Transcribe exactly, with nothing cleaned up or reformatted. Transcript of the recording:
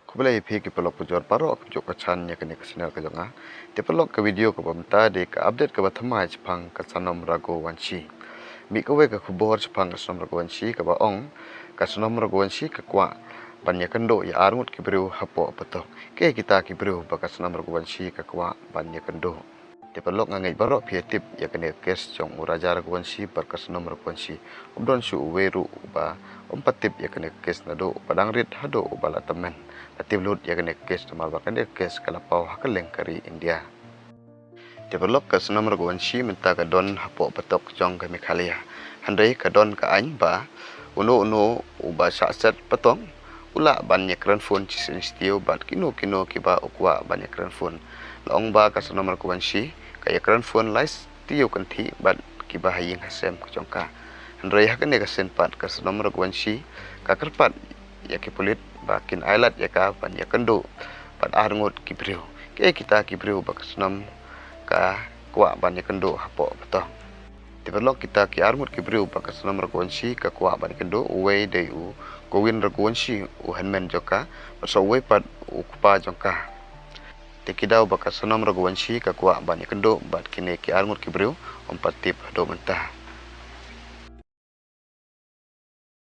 Khublei ïa phi ki paralok pujor baroh ki jong ka chan ïa kane ka channel ka jong nga. Te paralok, ka video kaba mynta dei ka update kaba thymmai shaphang ka Sanom Raghuvanshi. Mih kawei ka khubor shaphang ka Sanom Raghuvanshi kaba ong ka Sanom Raghuvanshi ka kwah ban ïakynduh ïa arngut ki briew hapoh patok. Kiei kita ki briew ba ka Sanom Raghuvanshi ka kwah ban ïakynduh? Te paralok, nga ngeit baroh phi ïa tip ïa kane ka case jong u Raja Raghuvanshi bad ka Sanom Raghuvanshi. Ym don shuh uwei ruh uba ym pat tip ïa kane ka case, naduh uba dang rit haduh uba la tymmen. La tip lut ïa kane ka case namar ba kane ka case ka la paw ha kylleng ka ri India. Te paralok, ka Sanom Raghuvanshi mynta ka don hapoh patok jong ka Meghalaya. Hynrei ka don ka aiñ ba uno uno uba shah set patok u lah ban ïakren phone shisien shatei bad kino kino kiba u kwah ban ïakren phone. La ong ba ka Sanom Raghuvanshi ka ïakren phone lai shatei kynthih bad kiba ha ïing ha sem ka jong ka. Hynrei ha kane ka sien pat ka Sanom Raghuvanshi ka kyrpad ïa ki pulit ba kin ailad ïa ka ban ïakynduh bad arngut ki briew. Kiei kita ki briew ba ka Sanom ka kwah ban ïakynduh hapoh patok? Te paralok, kita ki arngut ki briew ba ka Sanom Raghuvanshi ka kwah ban ïakynduh, uwei dei u Govind Raghuvanshi, u hynmen jong ka, bad sa uwei pat u kpa jong ka. Te ki daw ba ka Sanom Raghuvanshi ka kwah ban ïakynduh bad kine ki arngut ki briew ym pat tip haduh mynta.